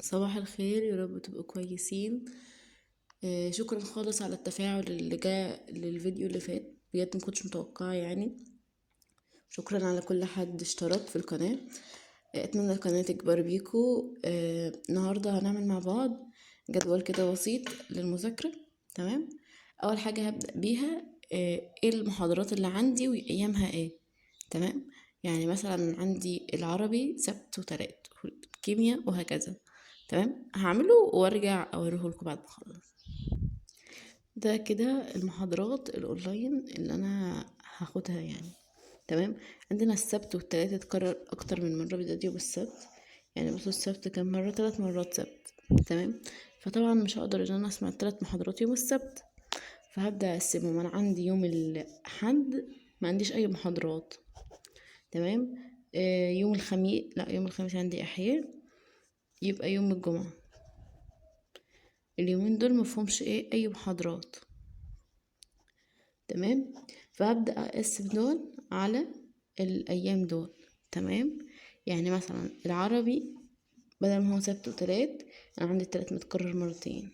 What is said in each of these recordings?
صباح الخير، يا رب تبقوا كويسين. شكرا خالص على التفاعل اللي جاء للفيديو اللي فات، بجد ما كنتش متوقعه يعني. شكرا على كل حد اشترك في القناة. اتمنى القناة تكبر بيكو. النهارده هنعمل مع بعض جدول كده بسيط للمذاكره. تمام، اول حاجة هبدا بيها ايه المحاضرات اللي عندي وايامها ايه. تمام، يعني مثلا عندي العربي سبت وتلات، كيمياء وهكذا. تمام، هعمله وارجع اوريه لكم بعد ما اخلص. ده كده المحاضرات الاونلاين اللي انا هاخدها يعني. تمام، عندنا السبت والتلاتة اتكرر اكتر من مرة، بالذات يوم السبت. يعني بصوا السبت كام مرة؟ 3 مرات سبت. تمام، فطبعا مش هقدر ان انا اسمع 3 محاضرات يوم السبت، فهبدا اقسمهم. انا عندي يوم الاحد ما عنديش اي محاضرات. تمام، يوم الخميس، لا يوم الخميس عندي احياء، يبقى يوم الجمعة. اليومين دول مفهومش ايه اي محاضرات. تمام، فهبدأ اقسم دول على الايام دول. تمام، يعني مثلا العربي بدل ما هو سبت وتلات، انا عندي التلات متكرر مرتين،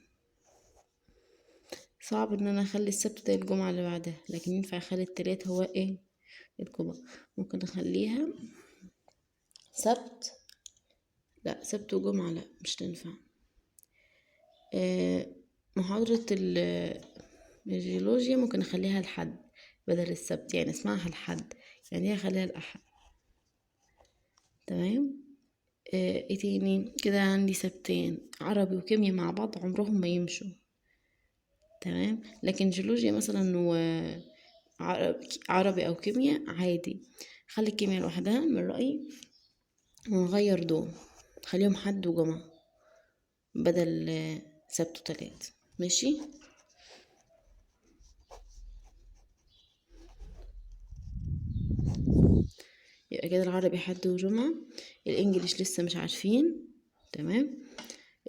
صعب ان انا اخلي السبت ده الجمعة اللي بعدها، لكن ينفع اخلي التلات هو ايه الجمعة. ممكن اخليها سبت، لا سبت وجمعة لا مش تنفع. محاضرة الجيولوجيا ممكن اخليها الحد بدل السبت، يعني اسمعها الحد، يعني ايه اخليها الاحد. تمام، ايه تاني كده؟ عندي سبتين عربي وكيمياء مع بعض عمرهم ما يمشوا. تمام، لكن جيولوجيا مثلا و عربي او كيمياء عادي، خلي الكيمياء لوحدها من رأيي، ونغير دول خليهم حد وجمعة بدل سبت وتلات. ماشي، يبقى كده العربي حد وجمعة، الانجليش لسه مش عارفين. تمام،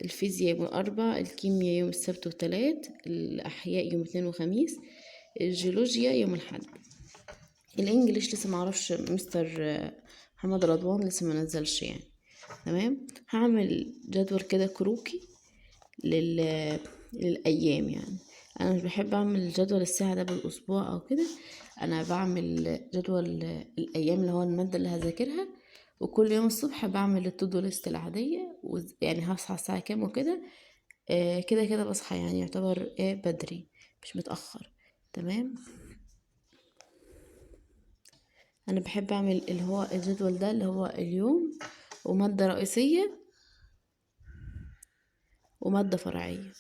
الفيزياء يوم الاربع، الكيمياء يوم السبت والتلات، الاحياء يوم اثنين وخميس، الجيولوجيا يوم الاحد. الانجليش لسه معرفش، مستر محمد رضوان لسه ما نزلش يعني. تمام، هعمل جدول كده كروكي للايام. يعني انا مش بحب اعمل جدول الساعة ده بالاسبوع او كده، انا بعمل جدول الايام اللي هو المادة اللي هذاكرها، وكل يوم الصبح بعمل ال to-do list العادية، يعني هصحى الساعة كام وكده. كده كده بصحى يعني يعتبر بدري مش متأخر. تمام، انا بحب اعمل اللي هو الجدول ده اللي هو اليوم ومادة رئيسية ومادة فرعية.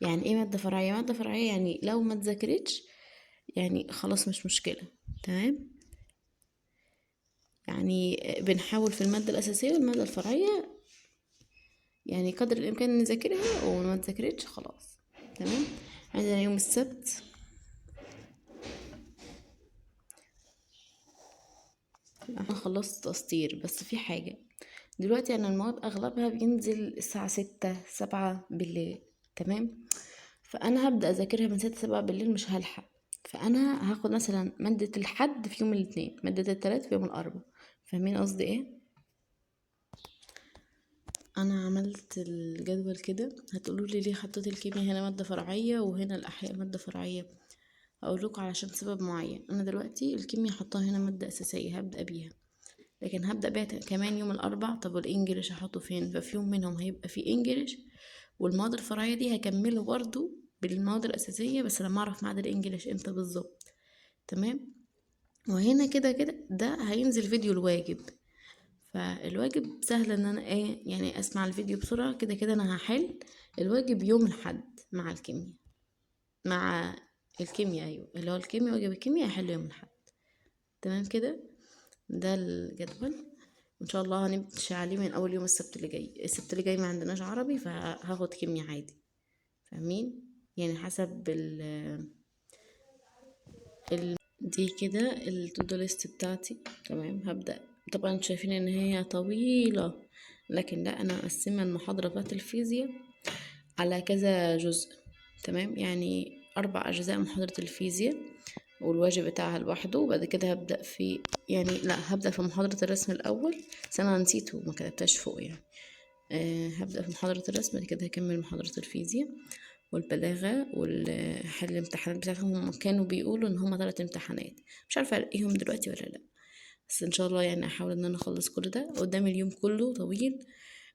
يعني ايه مادة فرعية؟ مادة فرعية يعني لو ما اتذاكرتش يعني خلاص مش مشكلة. تمام، يعني بنحاول في المادة الأساسية والمادة الفرعية يعني قدر الإمكان نذاكرها، وما اتذاكرتش خلاص. تمام، عندنا يوم السبت أنا خلصت تسطير، بس في حاجة دلوقتي أنا المواد أغلبها بينزل الساعة 6 7 بالليل. تمام، فأنا هبدأ أذاكرها من 6 7 بالليل مش هلحق، فأنا هاخد مثلا مادة الحد في يوم الاثنين، مادة التلات في يوم الأربع. فاهمين قصدي ايه؟ انا عملت الجدول كده. هتقولوا لي ليه حطيت الكيمياء هنا مادة فرعية وهنا الأحياء مادة فرعية؟ هقول لكم علشان سبب معين. انا دلوقتي الكيمياء حطاها هنا مادة أساسية هبدأ بيها، لكن هبدأ بيها كمان يوم الأربع. طب والإنجليش هحطه فين؟ ففي يوم منهم هيبقى فيه إنجليش، والمواد الفرعية دي هكمله برضو بالمواد الأساسية، بس لما أعرف ميعاد الإنجليش إمتى بالظبط. تمام، وهنا كده كده ده هينزل فيديو الواجب، فالواجب سهل ان انا ايه يعني اسمع الفيديو بسرعة. كده كده انا هحل الواجب يوم الاحد مع الكيمياء، مع الكيمياء ايوه اللي هو الكيمياء واجب الكيمياء هحله يوم الاحد. تمام كده، ده الجدول وان شاء الله هنمشي عليه من اول يوم السبت اللي جاي. السبت اللي جاي ما عندناش عربي، فهاخد كيمياء عادي. فاهمين؟ يعني حسب ال دي كده ال to-do list بتاعتي. تمام، هبدأ. طبعا انتوا شايفين ان هي طويلة، لكن لا، انا مقسمة المحاضرة بتاعت الفيزياء على كذا جزء. تمام، يعني 4 اجزاء محاضرة الفيزياء والواجب بتاعها لوحده، وبعد كده هبدأ في يعني لا هبدأ في محاضرة الرسم الأول، بس أنا نسيته ما كتبتهاش فوق يعني. هبدأ في محاضرة الرسم، بعد كده هكمل محاضرة الفيزياء والبلاغة والحل الامتحانات بتاعتهم. هم كانوا بيقولوا ان هما 3 امتحانات، مش عارفة الاقيهم دلوقتي ولا لا، بس ان شاء الله يعني هحاول ان انا اخلص كل ده. قدامي اليوم كله طويل،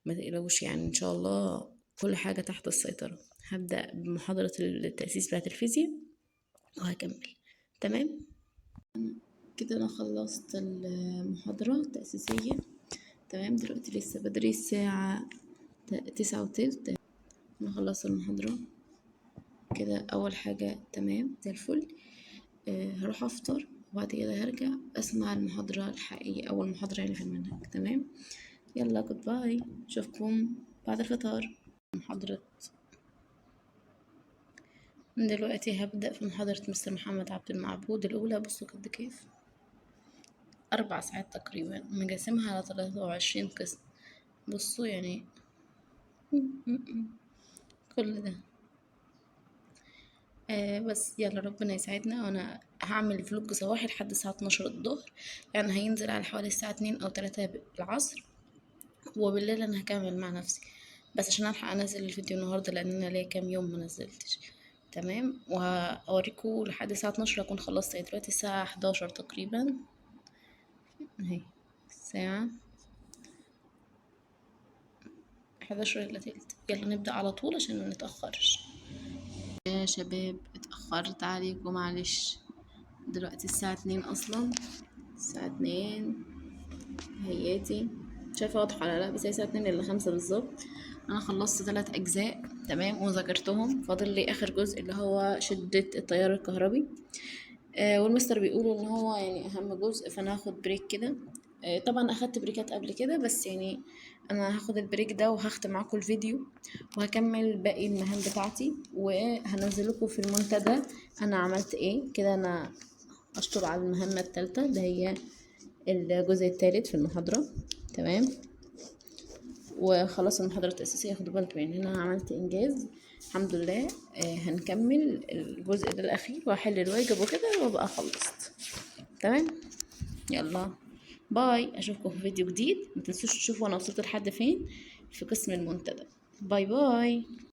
ما تقلقوش يعني، ان شاء الله كل حاجة تحت السيطرة. هبدأ بمحاضرة التأسيس بتاعت الفيزياء وهكمل. تمام كده انا خلصت المحاضرة التأسيسية. تمام، دلوقتي لسه بدري، الساعة 9:20. انا خلصت المحاضرة كده، اول حاجة تمام زي الفل. هروح افطر وبعد كده هرجع اسمع المحاضرة الحقيقية، اول محاضرة يعني في المنهج. تمام، يلا goodbye، اشوفكم بعد الفطار. محاضرة دلوقتي هبدأ في محاضرة مستر محمد عبد المعبود الأولى. بصوا قد كيف، 4 ساعات تقريبا، مقسمها على 23 قسم. بصوا يعني كل ده. بس يلا ربنا يساعدنا. وانا هعمل vlog صباحي لحد الساعة 12 الظهر، يعني هينزل على حوالي الساعة 2 أو 3 العصر، وبالليل انا هكمل مع نفسي، بس عشان الحق انزل الفيديو النهارده لان انا ليا كام يوم ما نزلتش. تمام، وهوريكم لحد الساعة 12 اكون خلصت. يعني دلوقتي الساعة 11 تقريبا، اهي الساعة حداشر الا تلت. يلا نبدأ على طول عشان ما نتأخرش. يا شباب اتأخرت عليكم معلش، دلوقتي الساعة 2 أصلا، الساعة 2 هياتي، مش عارفة واضحة ولا لا، بس هي الساعة اتنين إلا خمسة بالظبط. أنا خلصت 3 أجزاء تمام وذاكرتهم، فاضل لي آخر جزء اللي هو شدة التيار الكهربي. والمستر بيقول إن هو أهم جزء، فأنا هاخد break كده. طبعا أخدت بريكات قبل كده، بس أنا هاخد ال break ده وهختم معاكم الفيديو وهكمل باقي المهام بتاعتي، وهنزل لكم في المنتدى أنا عملت إيه كده. أنا أشطر على المهمة التالتة اللي هي الجزء التالت في المحاضرة. تمام، وخلاص المحاضرة التأسيسية، خدوا بالكم أنا عملت إنجاز الحمد لله. هنكمل الجزء ده الأخير وأحل الواجب وكده وأبقى خلصت. تمام، يلا bye، أشوفكم في فيديو جديد. ما تنسوش تشوفوا أنا وصلت لحد فين في قسم المنتدى. bye bye.